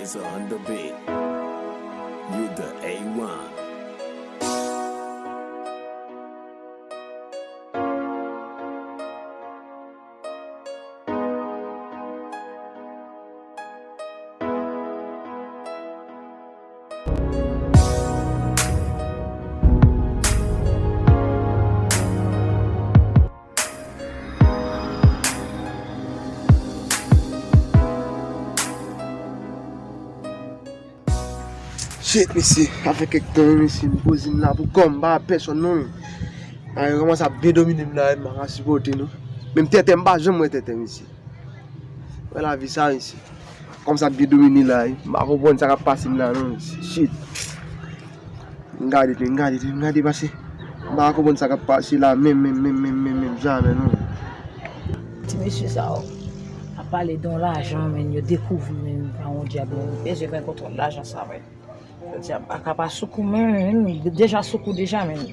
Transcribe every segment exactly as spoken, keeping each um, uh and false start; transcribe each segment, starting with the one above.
Is on the beat. You the A one. Shit, mesye, sa fè kèk tan, wi, mesye, m poze m la pou kò m, m pa wè pèsonn non, wi. A, yo kòmanse ap byen domine m la, wi, m pa ka sipòte non. Menm tètè, m pa janm wè tètè, mesye. Wè lavi sa, mesye. Kòm sa ap byen domine la, wi. M pa konprann sa k ap pase m la, non, mesye. Shit. M gade, m gade, m gade, pase. M pa konprann sa k ap pase la, menm, menm, menm, menm, menm, menm, jamè, non. Ti mesye sa yo, ap pale de yon lajan, menm, yo dekouvri, menm, pa yon dyab, menm. Bezwen pran kontwòl lajan sa, menm. Jodi a, m pa ka pa sou kou, menm, menm, deja sou kou deja, menm.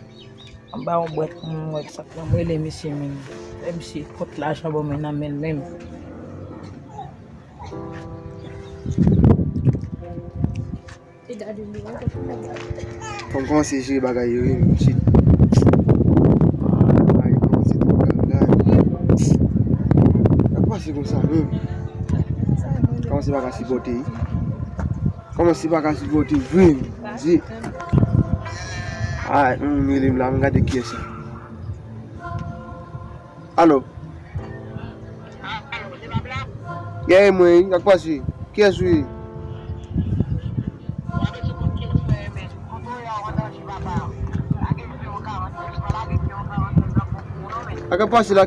Anba yon bwèt, m wè sa k nan m rele misye menm. Lè misye pot lajan ban mwen nan men l menm. Fò m kòmanse jere bagay yo, wi, shit. Bagay yo kòmanse twò grav la. Sa k pase konsa menm? Kòmanse pa ka sipòte, wi. Kòmanse pa ka sipòte vre, wi. Alright, m rele m la, m gade kiyès sa. Alo? Alo, se Pablo? Yeah, mwen, sa k pase? Kiyès ou ye? Sa k ap pase la?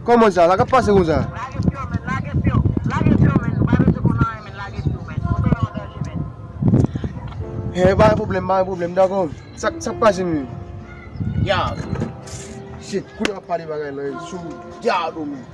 Kòman sa? Sa k ap pase konsa? Hey, pa gen pwoblèm, pa gen pwoblèm, dakò. Sa, sa k pase menm? Ya. Shit, kounye a m ap pale bagay la, sou dyab ou menm.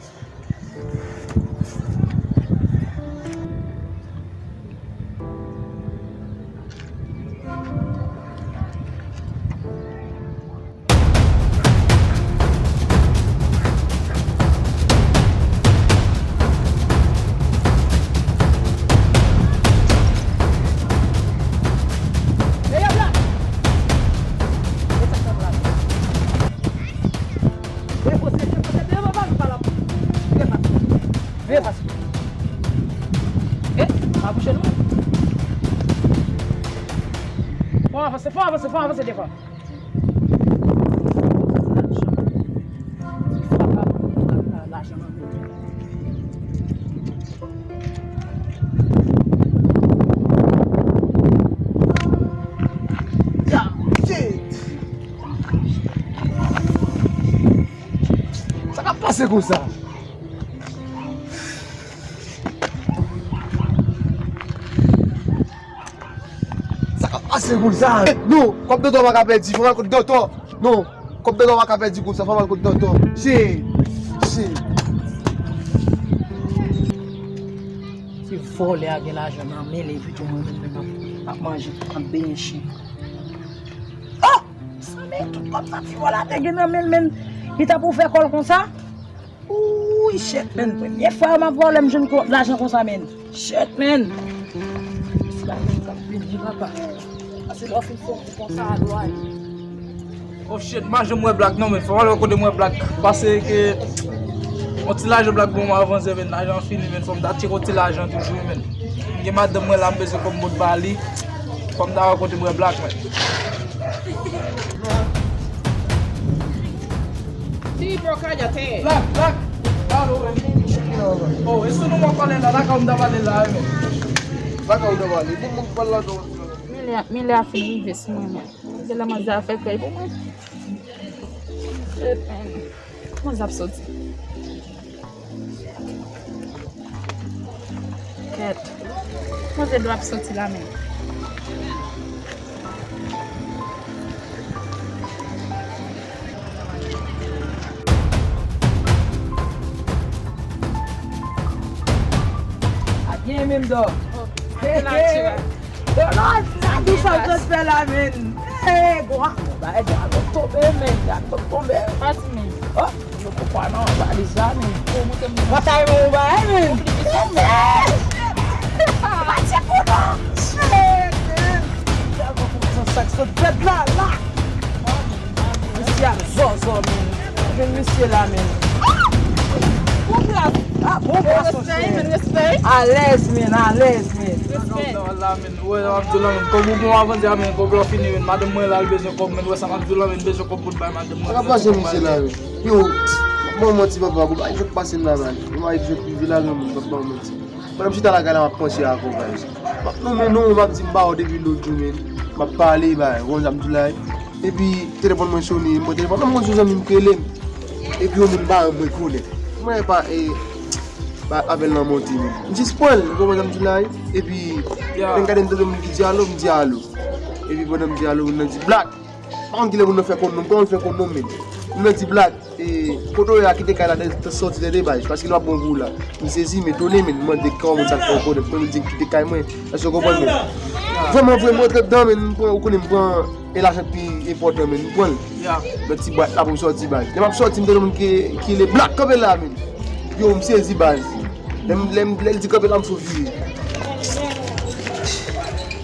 Fò avanse, fò avanse, fò avanse devan. Sa k ap pase konsa? Sa k ap pase moun sa? Non, kòb dòtò pa ka pèdi, fò m al kot dòtò. Non, kòb dòtò pa ka pèdi konsa, fò m al kot dòtò. Shit, shit. Se vòlè a gen lajan nan men l, epi tou mwen menm, menm ap, ap manje, ap benyen chen. Oh! Sa men tout kòb sa ti vòlè a te gen nan men l, men li ta pou fè kò l konsa? Ooh, shit, man. Premye fwa m ap vòlè, m jwenn ko-, lajan konsa, man. Shit, man. Sa, man, sa vini, papa. Pase lè w fin fè yon kou konsa, a dwat. Oh, shit, m pa janm wè Black, non, man. Fò m al wè kote m wè Black. Pase ke yon ti lajan Black ban mwen avan, man. Lajan fini, man. Fò m ta tcheke yon ti lajan toujou, man. Gen madanm mwen la, m bezwen kòb m pot ba li. Fò m ta wè kote m wè Black, man. Ti blokaj atè. Black, Black. Alo, men. Oh, e sou nou mwen pale la, lakay ou m ta pale la, men. Lakay ou ta pale. Bon, mwen pale la, non. Milè, milè a fin rive sou mwen, men. Gen la manzè a fè kèy pou mwen. Shit, man. Manzè ap soti. Kèt. Manzè dwe ap soti la menm. A byen menm dò. Hey, hey. Donald, sa tou sa w sot fè la, men. Hey, gwa. Ba, e, a lòt tonbe, men. A lòt tonbe. Pati, men. Oh. Yo poko a nan valiz la, men. Yo monte m. Batay mwen ou bay, men. Konplike sa, men. Se pou nou! Shit, man! Gade kòman sa k sot fèt la, la! Misye ap zòzò, men. Jwenn misye la, men. Bon plas! Ah, bon plas, respè, men, respè. Alèz, men, alèz, men. Respè. Sa w la, men. Wè, w ap di w la, men. Kòb ou bon avanse a, men. Kòb la fini, men. Madanm mwen la, l bezwen kòb, men. Wè sa m ap di w la, men. L bezwen kòb pou l bay madanm mwen. Sa k ap pase misye la, men? Yo, bon manti, papa. Kou bagay sot pase m la, men. Yon mari ki sot rive la, granmoun, papa, manti. Pandan m chita lakay la, m ap panse a kòb la. M ap nonmen non, m ap di m ba w depi lòt jou, men. M ap pale, bay, w konn sa m di w la. Epi, telefòn mwen sone, m pran telefòn, m konn se yon zanmi m k rele m. Epi, yon moun ba mwen konnen. Mwen pa, e, ba apèl lan monte, men. M jis pran l, w konprann sa m di w la. Epi, lè m gade m tande moun ki di alo, m di alo. Epi, pandan m di alo, moun nan di, Black! Pa konn kilè moun nan fè konn non m, kòman l fè konn non m, men. Moun nan di, Black, e, kote w ye a, kite kay la, te, te sòti tande baz, paske nou ap bon pou w la. M sezi, m etone, men, m mande kòman moun sa fè w konnen, pou l di m kite kay mwen, èske w konprann, men? Vrèman vre, m rantre anndan, men, m pran, ou konnen m pran, e lajan ki pi enpòtan, men, m pran l. Nan ti bwat la pou m sòti baz. Lè m ap sòti, m tande moun ki, ki rele, Black, kanpe la, men. Yo, m sezi baz. Lè m, lè m, lè l di kanpe la, m sou vire.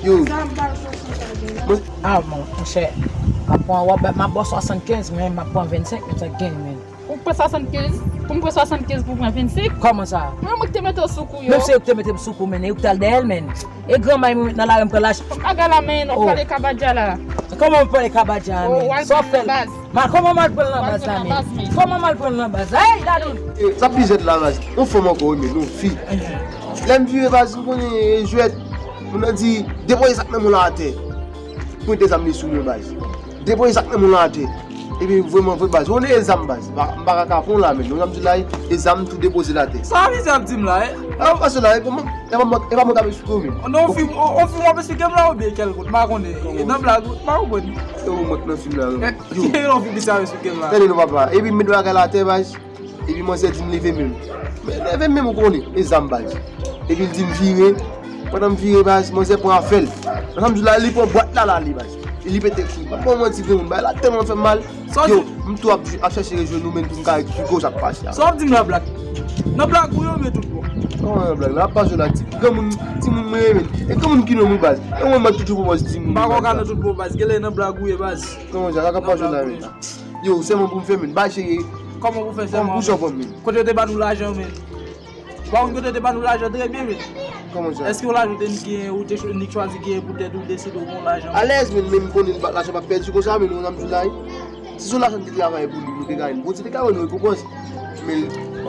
Yo. Mwen, ah, mon, monchè, m ap pran, w ap, m ap ba w swasannkenz, men m ap pran vennsenk, men sa k gen, men. Ou pran swasannkenz, pou m pran swasannkenz pou w pran vennsenk? Kòman sa? Mwen, mwen ki te mete w sou kou yo. Menm se yo ki te mete m sou kou, men, e yo ki t al dèyè l, men. E granmay mwen met nan lari m pran lach. Fòk aga la, men, w ap pale kabadja la. Kòman m pale kabadja, men? Sa w fè l? Ma, kòman m al pran l nan baz la, men? Kòman m al pran l nan baz la? Ey, Dadoun! E, sa pi zèt la, baz. Yon fanm ankò, wi, men, yon fi. Lè m vire, baz, m konnen, e, jwèt. Moun nan di, depoze sa k nan men w la atè. Pointe zam li sou mwen, baz. Depoze sa k nan men w la atè. Epi, vrèman vre, baz. Ou konnen e zam, baz. M pa, m pa ka kapon la, men. Yon zam di la, e zam tou depoze l atè. Sa misye ap di m la, e? Sa ap pase la, e kòman? E pa mwen, e pa mwen k ap esplike w, men. Non, yon fim, yon, yon fim w ap esplike m la oubyen kèlkot? M pa konnen. E nan blag, m pa konprann. E yon mòt nan fim la, non. Yo. Ki yon fim misye ap esplike m la? Tande non, papa. Epi m met bagay la atè, baz. Epi manzè di m leve menm. Men leve menm, ou konnen. E zam, baz. Epi l di m vire. Pandan m vire, baz, manzè pran afè l. Nan sa m di w la, li pran bwat la, l ale, baz. E li pete kri. M ap ba w manti, granmoun, bagay la tèlman fè m mal. Yo, m tou ap, ap chèche rejwenn ou, men pou m ka eksplike w sa k pase a. Sa w ap di m la, Black? Nan blag ou ye oubyen tout bon? Kòman nan blag la? Ap pase la, ti granmoun, timoun mwen ye, men. E granmoun ki non m wi, baz. E mwen, m ap toujou pwopòz timoun. M pa kwè w ka nan tout bon, baz. Genlè nan blag ou ye, baz. Kòman sa? Sa k ap pase la, men? Yo, sèman pou m fè, men. Bay cheri. Kòman pou fè sèman? Pou sa, men. Kote yo te ba nou lajan, men? Ou pa konn kote yo te ba nou lajan trè byen, men. Kòman sa? Èske yon lajan te nik genyen, ou te chwa-, nik chwazi genyen pou tèt ou, deside w gen yon lajan? Alèz, men, men m konnen lajan pa pèdi konsa, men nou nan m di la, wi. Si se yon lajan ki te travay pou li, nou te ka jwenn. Bondye te ka ban nou rekonpans. Men,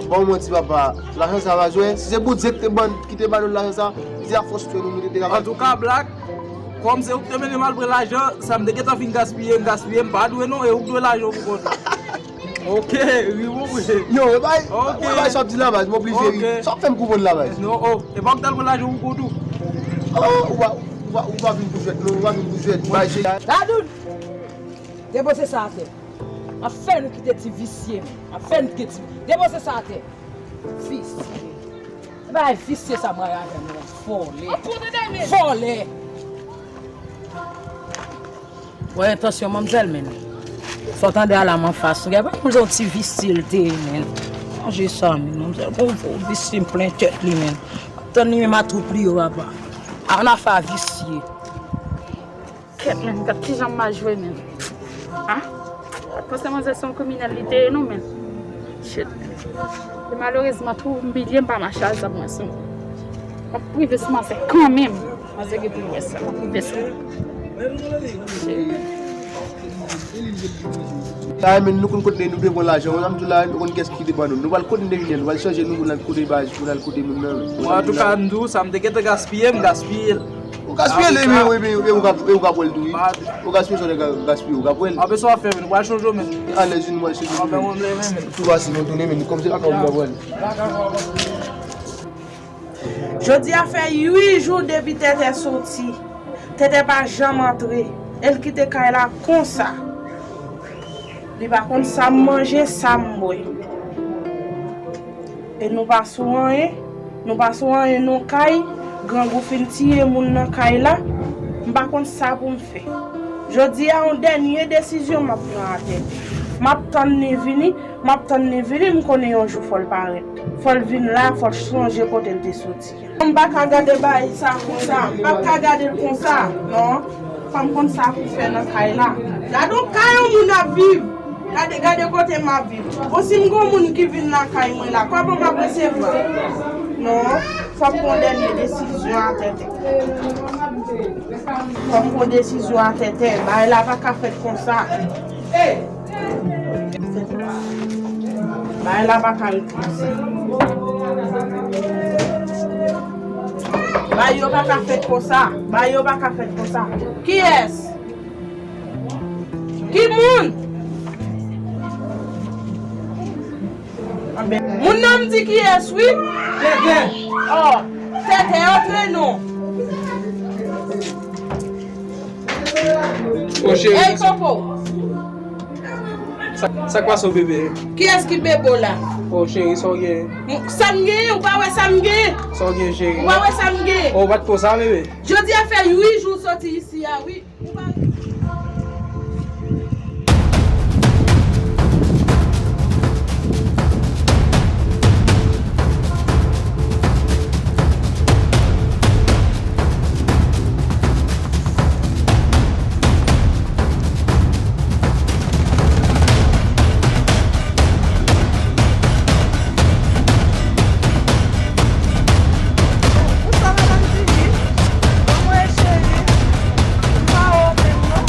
pa w manti, papa, lajan sa, baz, wè, si se Bondye ki te ban, ki te ba nou lajan sa, li te ap fòs fè nou, nou te, te ka. Antouka, Black, kòm se ou ki te mennen m al pran lajan, sa m te gentan fin gaspiye, m gaspiye, m pa dwe non, e ou k dwe lajan w pou kont ou. Ok, ri bon vre. Yo, e bay, ok, e bay sa w di la, baz, m oblije ri. Ok. Sa w fè m konprann la, baz. Non, oh, e pa ou ki t al pran lajan w pou kont ou? Oh, ou pa, ou pa, ou pa vin pou jwèt, non, ou pa vin pou jwèt, bay cheri. Dadoun! Depoze sa atè. Ap fè nou kite ti visye, men. Ap fè nou kite ti. Depoze sa atè. Visye. Se bagay visye sa mwen avè nou. Vòlè. Vòlè. Wè entansyon manmzèl, men. Sa w tande a la m anfas. Gade pa moun jan ti visye l te ye, men. Sonje sa, men. Manmzèl gon gwo visye plen tèt li, men. Tann li menm a twoup li yo, papa. Ann afè a visye. Kèt, men, gad kijan m mal jwe, men. Ah? Panse manzè se yon kriminèl li te ye, non, men. Shit. E malerezman, tou, m bliye m pa mache a zam mwen sou. M ap rive sou manzè kanmenm. Manzè gen pou l wè sa, m ap rive sou. Shit. Sa, men, nou konn kote nou te pran lajan, sa m di w la, nou konn kiyès ki te ban nou. Nou pral kote n te vin, nou pral chanje nou, nou al kote baz, nou al kote moun nan. Bon, antouka, m di w, sa m te gentan gaspiye, m gaspiye l. Ou gaspiye l, epi, epi, epi ou ka, epi ou ka pran l tou, wi. Ou gaspiye, sa w te gaspiye, ou ka pran l. Anben, sa w ap fè, men, ou pral chanje, men. Alèz, nou pral chanje, men. Tou pase, nou tounen, men, kòm se la, kòm ou ka pran l. Jodi a fè uit jou depi Tètè soti. Tètè pa janm antre. E l kite kay la konsa. Li pa konn sa m manje, sa m bwè. E nou pa sou anyen. Nou pa sou anyen, non, kay. Grangou fin tiye moun nan kay la. M pa konn sa pou m fè. Jodi a, yon dènye desizyon m ap pran a Tètè. M ap tann li vini, m ap tann li vini, m konnen yon jou fò l parèt. Fò l vin la, fò l sonje kote l te soti. M pa ka gade bagay sa konsa, m pa ka gade l konsa, non. Fò m konn sa pou fè nan kay la. Gade yon kay yon moun ap viv. Gade, gade kote m ap viv. Bon, si m gon moun ki vin lakay mwen la, kòman m ap resevwa? Non, fò m pran dènye desizyon atètè. Fò m pran desizyon atètè. Bagay la pa ka fèt konsa. Bagay la pa ka ret konsa. Bagay yo pa ka fèt konsa. Bagay yo pa ka fèt konsa. Kiyès? Ki moun? Moun nan m di kiyès, wi. Tètè. Oh, tètè, antre non. O cheri. Ey, Popo. Sa, sa k pase w, bebe? Kiyès ki bebe w la? O cheri, sa w gen? M, sa m gen? Ou pa wè sa m gen? Sa w gen, cheri? Ou pa wè sa m gen? O, w pa t konsa, bebe? Jodi a fè uit jou soti isi a, wi. Ou pa Bonswa, madanm Vivi. Kòman w ye, cheri? M pa wè w menm, non.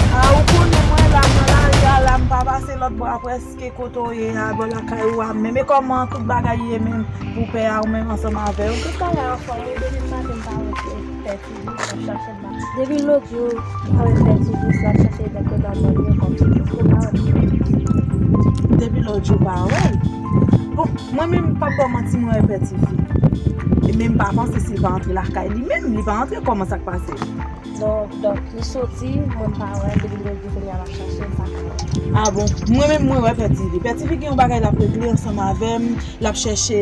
A, ou konnen mwen la, nan lari a la, m pa pase lòt bò a prèske kote w ye a, bò lakay ou a. Men, men kòman tout bagay ye menm pou pè a, ou menm ansanm avè w? Tout bagay anfòm, wi, depi maten m pa wè pè Ti Dous, m ap chache l pa. Depi lòt jou, m pa wè pè Ti Dous, l ap chache bèk yo nan mòn yo kòmsi m pa wè. Depi lòt jou, w pa wè l. Bon, mwen menm, m p ap ba w manti, mwen wè pè Ti Dous. E men m pa panse si l pa antre lakay li menm, li pa antre, kòman sa k pase? Donk, donk, li soti, mwen m pa wè l, depi lòt jou kounye a m ap chache l, m pa ka wè l. A bon, mwen menm, mwen wè pè Ti Dous. Pè Ti Dous gen yon bagay l ap regle ansanm avè m, l ap chèche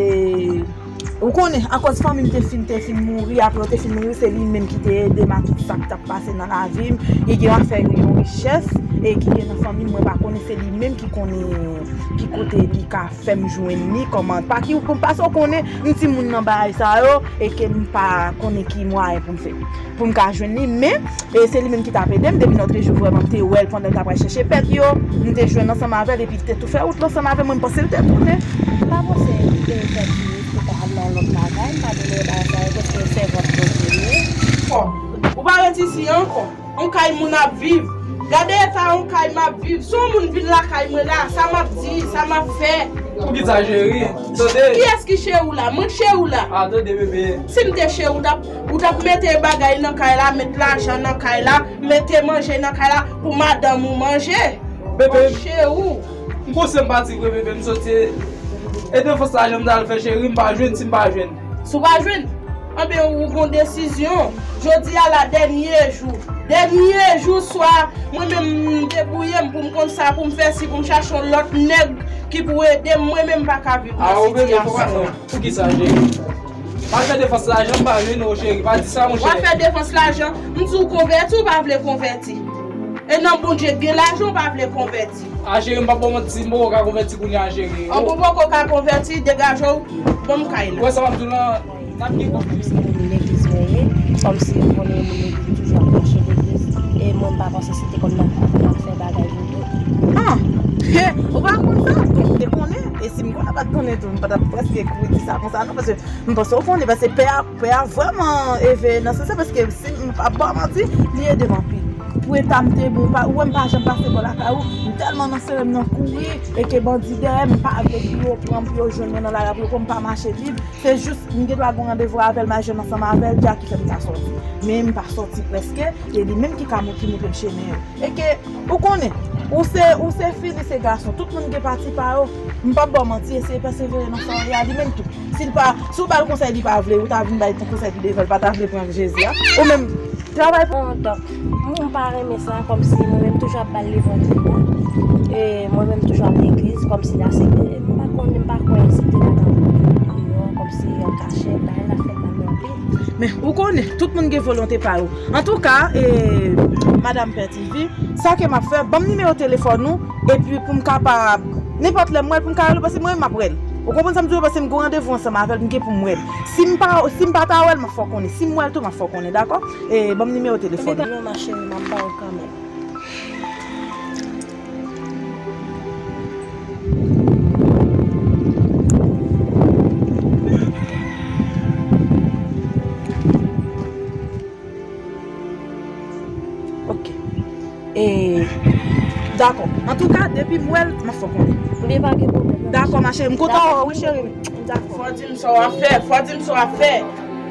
Ou konnen, akoz fanmi m te fin, te fin mouri, apre yo te fin mouri, se li menm ki te ede m a tout sa k t ap pase nan lavi m. E gen yon afè, yon richès, e ki gen nan fanmi m, mwen pa konnen, se li menm ki konnen ki kote li ka fè m jwenn li, kòman, pa ki, paske w konnen, m timoun nan bagay sa yo, e ke m pa konnen ki mwayen pou m fè, pou m ka jwenn li, men E se li menm ki t ap ede m depi lòt jou vrèman m te wè l pandan l t ap al chèche bèt yo. M te jwenn ansanm avè l epi l te tou fè wout l ansanm avè mwen. M panse l te tounen. M pa panse li te fè ti risk pou ta al nan lòt bagay. M pa te wè bagay sa yo paske sèvant Bondye li ye. Ankò. Ou pa ret isi ankò. On kay moun ap viv. Gade eta on kay m ap viv. Si yon moun vin lakay mwen la, sa m ap di, sa m ap fè. Poukisa cheri? Tande. Kiyès ki cheri w la? Mwen k cheri w la. A, tande, bebe. Si m te cheri w, w t ap Ou t ap mete bagay nan kay la, met lajan nan kay la, mete manje nan kay la pou madanm ou manje. Bebe, m cheri w. M konsyan m pati vre, bebe, m soti. E defans lajan m t al fè, cheri, m pa jwenn, si m pa jwenn. Si w pa jwenn, anben ou gon desizyon. Jodi a la, dènye jou. Dènye jou swa, mwen menm m debouye m pou m konn sa pou m fè, si pou m chache yon lòt nèg ki pou ede m, mwen menm m pa ka viv nan sitiyasyon. Poukisa, cheri? Pa fè defans lajan, m pa jwenn ou, cheri. Pa di sa, monchè. W ap fè defans lajan. M di w konvèti, ou pa vle konvèti. E nan Bondye k gen lajan, ou pa vle konvèti. A, cheri, m p ap ba w manti, m poko ka konvèti kounye a, cheri. An, ou poko ka konvèti, degaje w, ban m kay la. Ou wè sa m ap di w lan, n ap gen konfli. Kòmsi moun legliz mwen ye, kòmsi yo konnen moun legliz toujou ap mache legliz. E mwen, m pa panse se te kòm n ap, n ap fè bagay pou tou. An, he, ou pa konn sa, m te konnen. E si m konnen, m pa t konnen tou, m pa t ap prèske kouri di sa konsa, non, paske M panse w konnen, paske pè a, pè a vrèman eve nan sans sa, paske si m pa ba w manti, li ede m anpil. Pou eta m te bon, pa, ou wè m pa janm pase bò lakay ou, m tèlman nan sere m nan kouri, e ke bandi dèyè m, m pa vle pou yo pran m, pou yo jwenn mwen nan lari a, pou yo pran m pa mache lib. Se jis, m gen dwa gen yon randevou avè l, m al jwenn ansanm avè l, Dja ki fè m ka sòti. Men m pa sòti prèske, e li menm ki ka mou-, ki moutre m chemen yo. E ke, ou konnen, ou se, ou se fi, li se gason. Tout moun gen pati pa yo. M p ap ba w manti, eseye pèsevere nan sa w ye a, li menm tou. Si l pa, si w ba l konsèy, li pa vle, ou ta vin bay konsèy pi devan, li pa ta vle pran Jezi a. Ou menm, travay pou. Bon, donk, m, m pa renmen sa, kòmsi mwen menm toujou ap ba l levanjil la. E mwen menm toujou al legliz, kòmsi la se te, m pa konn, m pa kwè si te nan deyò, kòmsi an kachèt, bagay la fèt nan deyò. Men, ou konnen, tout moun gen volonte pa yo. Antouka, e, Madam Pè T V, sa ke m ap fè, ban m nimewo telefòn ou, epi pou m kapab, nenpòt lè m wè l, pou m ka rele w, paske mwen, m ap wè l. Ou konprann sa m di w, paske m gen randevou ansanm avè l, m gen pou m wè l. Si m pa, si m pa ta wè l, m ap fè w konnen. Si m wè l tou, m ap fè w konnen, dakò? E, ban m nimewo telefòn ou. Non, ma chérie, m ap ba w kanmenm. Ok. E, dakò. Antouka, depi m wè l, m ap fè w konnen. Ebyen, pa gen pwoblèm, non. Dakò, ma chérie. M kontan wè w, wi, cheri. Dakò. Fò w di m sa w ap fè. Fò w di m sa w ap fè.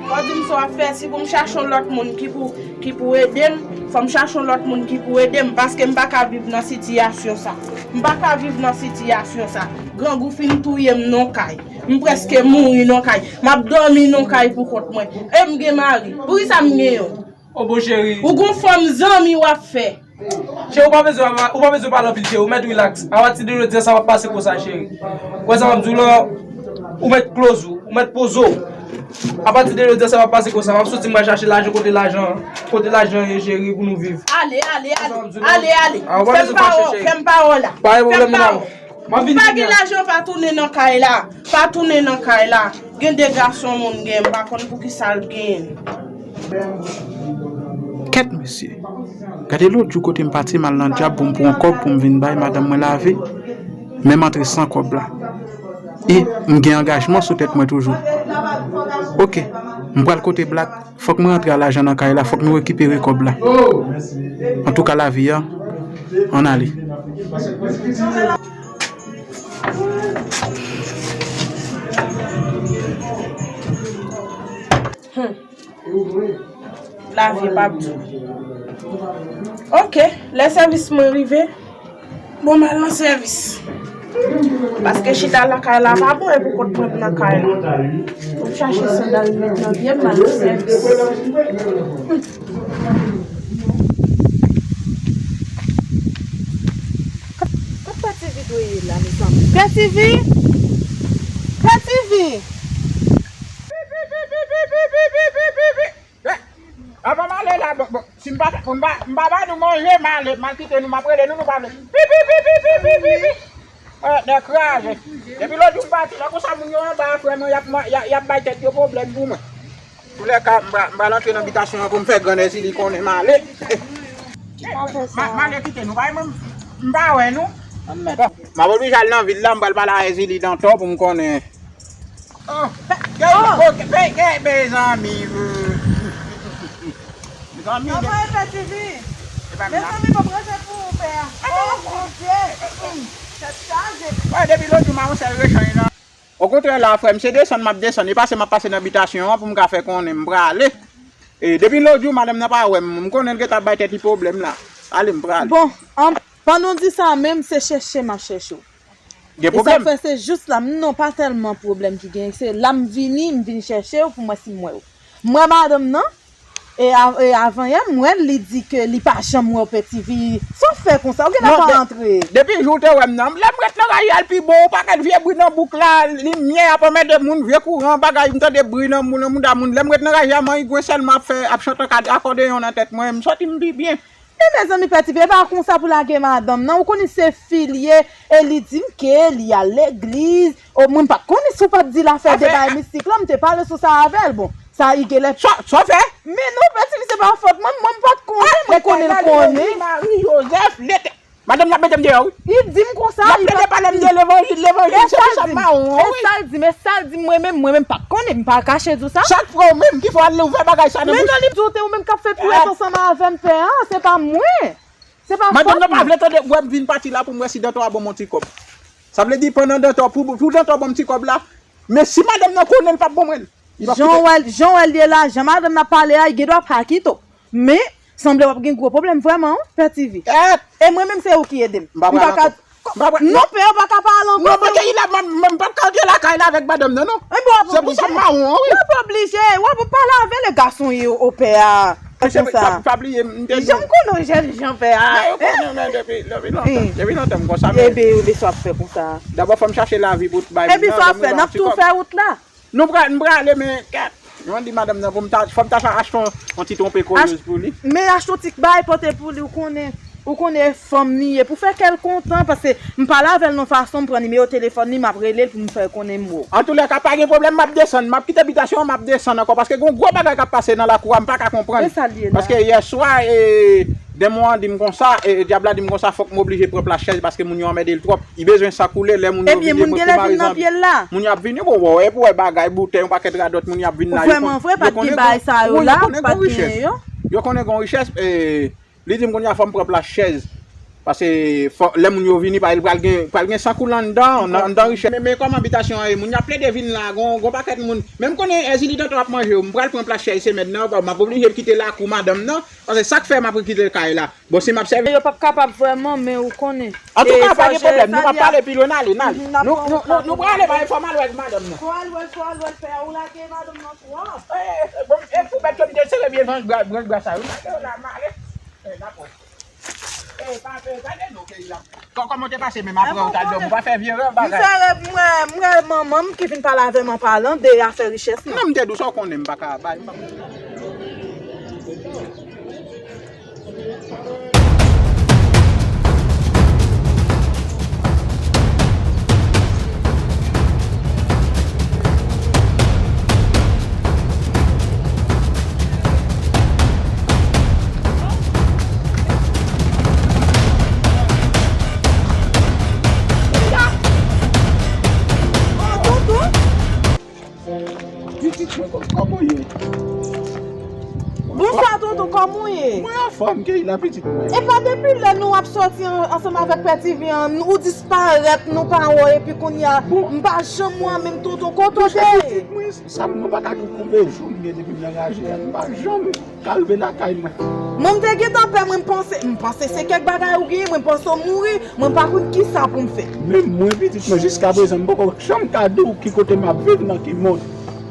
Fò w di m sa w ap fè. Si pou m chache yon lòt moun ki pou ki pou ede m, fò m chache yon lòt moun ki pou ede m, paske m pa ka viv nan sitiyasyon sa. M pa ka viv nan sitiyasyon sa. Grangou fin touye m nan kay. M prèske mouri nan kay. M ap dòmi nan kay pou kont mwen. E m gen mari. Poukisa m gen yon? O bon cheri. Ou gon fanm zanmi w ap fè. Cheri, ou pa bezwen, ou pa bezwen pale anpil, cheri. Ou mèt relax. Apati de jodi a, sa p ap pase konsa, cheri. Ou wè sa m ap di w la, ou mèt close ou, ou mèt poze w. Apati de jodi a, sa p ap pase konsa. M ap soti, m pral chache lajan, kote lajan, kote lajan ye, cheri, pou nou viv. Ale, ale, ale, ale, ale. Fè m pa wè w, fè m pa wè w la. Pa gen pwoblèm, non. M ap vin kounye a. Ou pa gen lajan, pa tounen nan kay la. Pa tounen nan kay la. Gen de gason moun gen, m pa konn poukisa l gen. Kèt mesye. Gade lòt jou kote m pati, m al nan djab pou m pran kòb pou m vin bay madanm mwen lave. Men m antre san kòb la. E m gen angajman sou tèt mwen toujou. Oke, m pral kote Black. Fòk mwen rantre a lajan nan kay la, fòk nou rekipere kòb la. Antouka, lavi a, ann ale. Hmm. Lavi p ap di. Oke, lè sèvis mwen rive, bon, m al nan sèvis. Paske chita lakay la pa bon, e pou kont mwen nan kay la. Pou m chache sandal m met nan pye m, m al nan sèvis. Kot Pè T V dwe ye la, mezanmi? Pè T V! Pè T V! Avan m ale la, bon, bon, si m pa, m pa, m pa ba nou manje, m ale, m al kite nou, m ap rele nou, nou pa vle. Pi, pi, pi. Eh, nèg kraze. Depi lòt jou m pati la, konsa moun yo anba a, frè mwen, y ap, y ap, y ap bay tèt yo pwoblèm pou mwen. Toulèka, m pral, m pral antre nan bitasyon an pou m fè grann Èzili konnen m ale. M ale kite nou, bay mwen, m pa wè nou. M ap oblije al nan vil la, m pral pale a Èzili Dantò pou m konnen. Oh, gen, oh, gen, gen, mezanmi, mezanmi. Kòman e fè, T V? Mezanmi, m ap ranje pou ou, pè a. Oh, Bondye. Tèt chaje. Wè, depi lòt jou, m a yon sèl rechanj nan. Okontrè la, frè m, se desann m ap desann. E pase m ap pase nan bitasyon an pou m ka fè konnen m prale. E depi lòt jou, madanm nan pa wè m. M konnen l gentan ap bay tèt li pwoblèm la. Ale, m prale. Bon, an, pandan w di sa menm, se chèche m ap chèche w. Gen pwoblèm? E sa k fè se jis la, m non, pa tèlman pwoblèm ki genyen. Se la m vini, m vin chèche w pou m wè si m wè w. M wè madanm nan, e a-, e avan yè, m wè l, li di ke li pa janm wè w, Pè T V. Sa w fè konsa? Ou genlè pa antre. Non, de-, depi jou w te wè m nan, lè m ret nan kay la, l pi bon, ou pa gad vye bri nan bouk la, limyè ap anmède moun, vye kouran, bagay, m tande bri nan moun, nan mouda moun. Lè m ret nan kay la, manigwen sèlman ap fè, ap chante ak akòdeyon nan tèt mwen, m santi m pi byen. Men mezanmi, Pè T V, e pa konsa pou lage madanm nan. Ou konnen se fi l ye, e li di m ke li al legliz. O, mwen m pa t konnen si w pa t di l afè de bagay mistik lan, m te pale sou sa avè l. Bon, sa i genlè. Sa, sa w fè? Men non, Pè T V, se pa fòt mwen, mwen m pa t konnen, mwen konnen l konnen. Mari Jozèf, lete. Madanm nan ap mete m deyò, wi. Li di m konsa, li pa t di. L ap plede pale m de levanjil, levanjil, se pou sa m mawon an, wi. E sa l di m, e sa l di m, mwen menm, mwen menm pa t konnen, m pa kache di w sa. Sa k fè w menm ki fè w al ouvè bagay sa nan bouch? Men non, li di w te ou menm k ap fè piwèt ansanm avè m, pè a, se pa mwen. Se pa fòt mwen. Madanm nan pa vle tande, wè m vin pati la pou m wè si Dantò a ban m yon ti kòb. Sa vle di pandan Dantò, pou, pou Dantò ban m ti kòb la, men si madanm nan konnen l p ap ban mwen l. Jan w wè l, jan w wè l ye la, jan madanm nan ap pale a, li gen dwa pa kite w. Men, sanble w ap gen gwo pwoblèm vrèman, wi, Pè T V. E mwen menm, se ou ki ede m. M pa pral ankò. M pa pral. Non, pè, ou pa ka pale ankò. Non, paske li la, m, m, m p ap ka antre lakay la avèk madanm nan, non. Enben, w ap oblije. Se pou sa m mawon an, wi. W ap oblije, w ap pale avè l, gason ye, o pè a. Konsa. Pa, pa bliye, m te di w. Jan m konnen w jèn jan, pè a. Men ou konnen mwen depi, depi lontan. Depi lontan m konsa, men. Epi, epi sa w ap fè konsa? Dabò, fò m chache lavi pou bay moun nan, fò m rive yon ti kòb. Epi sa w ap fè? N ap tou fè wout la. Nou pral, m prale, men kèt. Mwen di madanm nan pou m ta, fò m ta achte yon, yon ti twonpe koyoz pou li. Men achte yon ti bay pote pou li, ou konnen, ou konnen fanm li ye. Pou fè kè l kontan, paske m pale avè l nan fason, m pran nimewo telefòn li, m ap rele l pou m fè konnen m wè w. Antoulèka, pa gen pwoblèm, m ap desann, m ap kite bitasyon an, m ap desann ankò, paske gen yon gwo bagay k ap pase nan lakou a, m pa ka konprann. E sa l ye la? Paske yè swa, e, demon an di m konsa, e, dyab la di m konsa, fòk m oblije pran plas chèz paske moun yo anmède l twòp. Li bezwen san koule, lè moun yo vini, moun yo ap vini, bon, bon, e pou wè bagay, boutèy, yon pakèt radòt, moun yo ap vin la. Vrèman vre, pa t gen bagay sa yo la, pa t gen yo. Yo konnen gon richès, e, li di m kounye a fò m pran plas chèz. Paske fò, lè moun yo vini, pa, pral gen, pral gen san koule anndan, anndan richès. Men, men kòman bitasyon an ye, moun yo ap plede vin la, gon, gon pakèt moun. Men m konnen Èzili Dantan ap manje yo, m pral pran plas chèz semèn nan, m ap oblije kite lakou madanm nan, paske sa k fè m ap kite kay la. Bon, si m ap sèvi. Yo p ap kapab vrèman, men ou konnen. Antouka, pa gen pwoblèm, nou p ap pale pi lwen, n ale, n ale. Nou, nou, nou, nou prale, pa fò m al wè madanm nan. Fò al wè, fò al wè, pè, ou lage madanm nan twòp. E, e, bon, e pou bèt yo m te sere byen branch bra, branch bra sa yo. Lage yo la, m ale. E, dakò. E, pa, e, gade nou, Keyla. Kò, kòman w te pase menm apre ou t al dòmi, ou pa fè vye rèv bagay? M fè rèv, m wè, m wè manman m ki vin pale avè m an palan de afè richès lan. Non, m te di w sa w konnen m pa ka bay. Pitit mwen, kò-, kòman w ye? Bonswa, tonton, kòman w ye? Mwen anfòm, Keyla, pitit mwen. Epa depi lè nou ap sòti an-, ansanm avèk Pè Tivi an, ou disparèt, nou pa wè w, epi kounye a, m pa janm wè w menm, tonton, kote w te ye? Pitit mwen, sa m, mwen pa ka koupe jou m gen depi m nan raje a, m pa janm ka rive lakay mwen. Mwen, m te gentan pè, mwen, m panse, m panse se kèk bagay ou genyen, mwen, m panse w mouri, mwen pa konn kisa pou m fè. Men mwen, pitit mwen, jiskaprezan, m poko janm ka di w ki kote m ap viv, nan ki mond.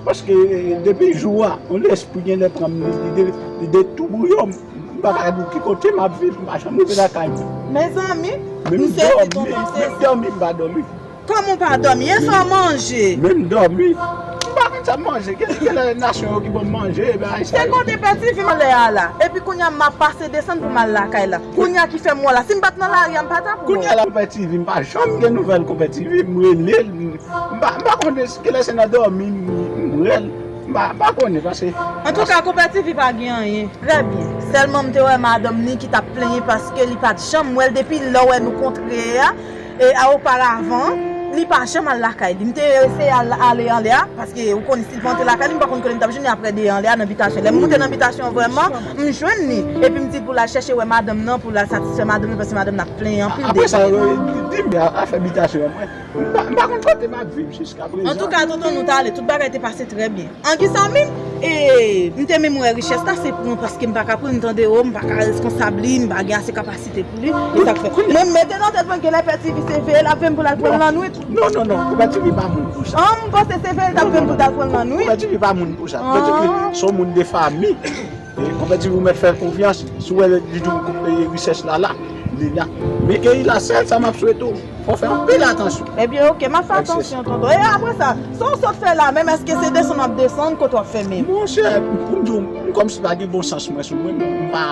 Paske, eh, depi jou a, yon lespri genlè pran m, li, li de-, li detoubre m, m pa ka di w ki kote m ap viv, m pa janm rive lakay mwen. Mezanmi, m sezi, tonton, m sezi. Menm dòmi, menm dòmi, m pa dòmi. Kòman w pa dòmi? Èske w manje? Menm dòmi. M pa konn sa m manje. Gen, gen lè nasyon yo ki ban m manje, bagay sa yo. Se kote Pè Tivi m anlè a la. Epi kounye a m ap pase desann pou m al lakay la. Kounye a ki fè m wè w la. Si m pa t nan lari a, m pa t ap wè w. Kounye a la, Konpè Tivi, m pa janm gen nouvèl Konpè Tivi. M rele l, m, m pa, m pa konnen si, gen lè se nan dòmi m, m rele l. M pa, m pa konnen, paske. Antouka, Konpè Tivi pa gen anyen. Trè byen. Sèlman m te wè madanm ni ki t ap plenyen paske li pa t janm wè l depi lè w wè nou kontre a. E, a, oparavan, li pa janm al lakay li. M te eseye al, ale anlè a, paske ou konnen si l pa antre lakay li, m pa konn kote m t ap jwenn li apre de anlè a nan bitasyon. Lè m moute nan bitasyon vrèman, m jwenn li. Epi m di l pou l al chèche wè madanm nan, pou l al satisfè madanm nan, paske madanm nan ap plenyen anpil de. Apre sa, di m, afè bitasyon an, mwen, m pa, m pa konn kote m ap viv jiskaprezan. Antouka, tonton, nou t ale, tout bagay te pase trè byen. An ki sa menm? E, m te menm wè richès la, se pou mwen, paske m pa ka pran, m tande, o, m pa ka reskonsab li, m pa gen ase kapasite pou li, e sa k fè. Mwen, m mete nan tèt mwen, genlè Pè Tivi se veye l ap veye m pou l al pran l lannwit. Non, non, non, Konpè Tivi pa moun pou sa. An, m panse se veye l t ap veye m pou l t al pran l lannwit. Konpè Tivi pa moun pou sa. Konpè Tivi se yon moun de fanmi. E Konpè Tivi ou mèt fè l konfyans, si w wè li di w, e, richès la la, li la. Men Keyla, sèl sa m ap swete w, fò w fè anpil atansyon. Ebyen, oke, m ap fè atansyon, tonton. E apre sa, sa w sot fè la menm, èske se desann w ap desann, kote w ap fè menm? Monchè, pou m di w, m kòmsi pa gen bon sans mwen sou mwen, m pa.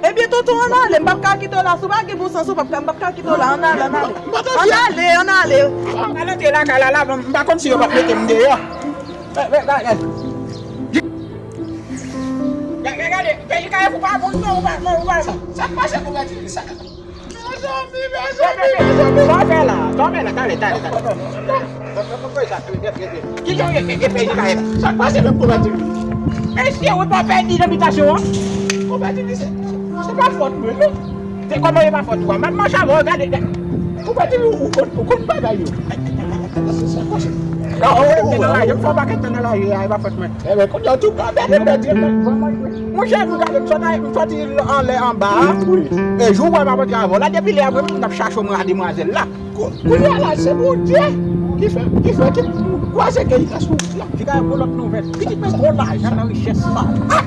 Ebyen, tonton, ann ale, m p ap ka kite w la. Si w pa gen bon sans, ou p ap ka, m p ap ka kite w la. Ann ale, ann ale. Ann ale, ann ale. Ann ale lakay la, la, m pa konn si yo p ap mete m deyò. Gade, gade, peyi Kayèf ou pa moun non, ou pa, non, ou pa. Sa k pase pou gade sa? Mezanmi, mezanmi, mezanmi. Sa w fè la? Sa w fè la? Talè, talè, talè. Ki jan w ye, e, e peyi Kayèf? Sa k pase menm Konpè Tivi? Mesye, ou pa pèdi nan bitasyon an? Konpè Tivi, se, se pa fòt mwen, non. Se kòman e pa fòt ou a? M ap mache avè w, gade, gade. Konpè Tivi, ou konn, ou konn bagay yo. Sa k pase? Non, ou rete nan lari, m fè yon pakèt tan nan lari a, e pa fòt mwen. Ebyen, kounye a, tou pa bèt, bèt, bèt. Monchè, m gade, m sòti, m sòti anlè anba a. Wi. E jou w wè m ap antre avè w la, depi lè a, mwen menm, m t ap chache w, mwen a demwazèl la. Kou-, kounye a la, se Bondye ki fè, ki fè, ki kwaze ke li ta sou wout la. Piga pou lòt nouvèl. Pitit mwen gwo lajan nan richès la. Ah!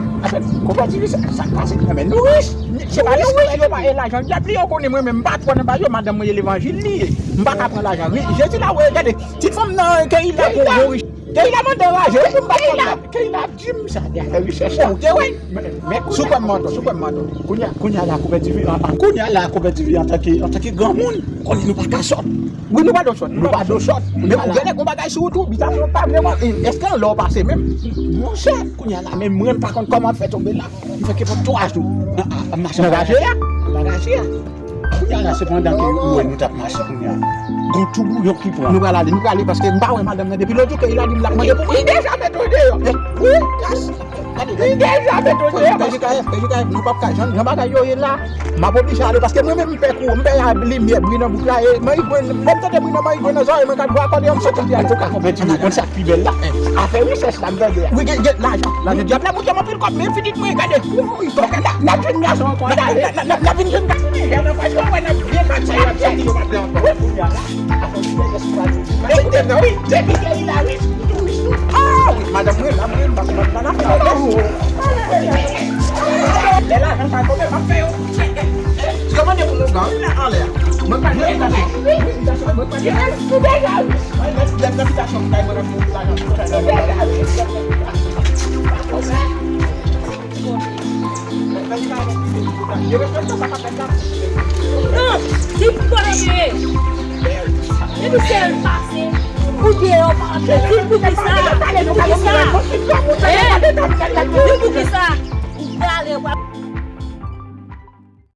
Konpè Tivi, sa, sa k pase? Enben, nou rich. Se pa lespri yo pa e lajan. Dyab li yo konnen mwen menm, m pa twò nan bagay yo, madanm mwen e levanjil li ye. M pa ka pran lajan. Men Jezi la, wè, gade, ti fanm nan, ke li la pou gwo rich. Keyla mande raje, wi, pou m pa konn la. Keyla di m sa, li a fè rechèch la. Ou te wè? Men, men kounye a, sou kòm manto, sou kòm manto. Kounye a, kounye a la, koupè divi, an, an, kounye a la, koupè divi antanke, antanke granmoun, konnen nou pa ka sòt. Wi, nou pa dwe sòt, nou pa dwe sòt. Men ou gen nèg yon bagay sou ou tou, bitasyon pa vle wè. E, èske anlè w pase menm? Monchè, kounye a la, men mwen, m pa konn kòman fè tonbe la. M fè ke pou twa jou. Nan raje a? Nan raje a. Kounye a la, se pandan ke ou wè nou t ap mache kounye a. Gon tou bouyon ki pran. Nou pral ale, nou prale, paske m pa wè madanm nan depi lòt jou ke Keyla di m l ap mande pou mwen. Li deja mete w deyò. Wi, kas. Li deja mete w deyò. P J K F, P J K F, nou p ap ka, jan, jan bagay yo ye la, m ap oblije ale, paske mwen menm m pè kou, m pè limyè, bri nan bout la, e, mwen, mwen, lè m tande bri nan, mwen, bri nan zòrèy mwen, gad bwa akòdeyon, m soti di, antouka, konpè di nou, konn sa k pi bèl la. Afè richès la, m tande a. Wi, gen, gen lajan. Lajan dyab la, mwen, anpil kòb, men pitit mwen, gade. Wi, kòb la, n ap jwenn gason ankò, n ap, n ap, n ap, n ap vin jwenn gason. Gade, paske wè, n ap byen bat sa, y ap soti, yo pa t la ankò. Wi, kounye a la. Ekoute m nan, wi, depi ke li la, wi, wi, wi. Ah, wi, madanm mwen, la, mwen, m pa konn nan afè. Lè lajan sa tonbe, m ap fè yo. Yo mande pou nou ban, wi, la, anlè a. Mwen pa jwenn bitasyon. Wi, bitasyon, mwen pa jwenn. Mwen lè, lè bitasyon, mwen pa jwenn lajan. Non, di m kote w ye. Depi se l pase, ou deyò pa antre. Di m poukisa? Poukisa? Hein?